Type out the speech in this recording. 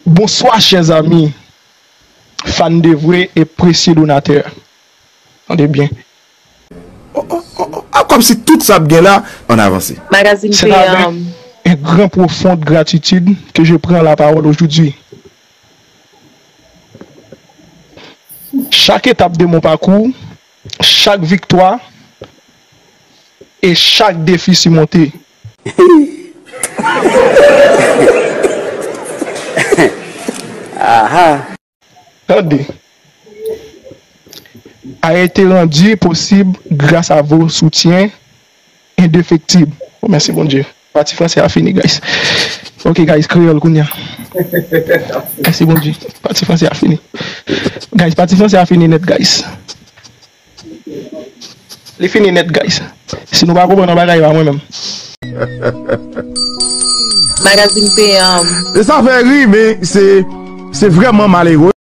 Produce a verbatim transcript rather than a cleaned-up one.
Bonsoir, chers amis, fans dévoués et précieux donateurs. Tande byen. Oh, oh, oh, oh. Ah, kòmsi tout sa ap gen la, ann avanse. Magazine C'est avec une grande profonde gratitude que je prends la parole aujourd'hui. Chaque étape de mon parcours, chaque victoire et chaque défi surmonté. Aha. Tande. A été rendu possible grâce à vos soutiens indéfectibles. Oh, mèsi Bondye. Pati franse a fini, guys. Ok, guys, kreyòl kounye a. Mèsi Bondye. Pati franse a fini. Guys, pati franse a fini nèt, guys. Li fini nèt, guys. Si nou pa konprann yon bagay, pa mwen menm. Magazine P M. E sa fè ri, men se se vrèman malere.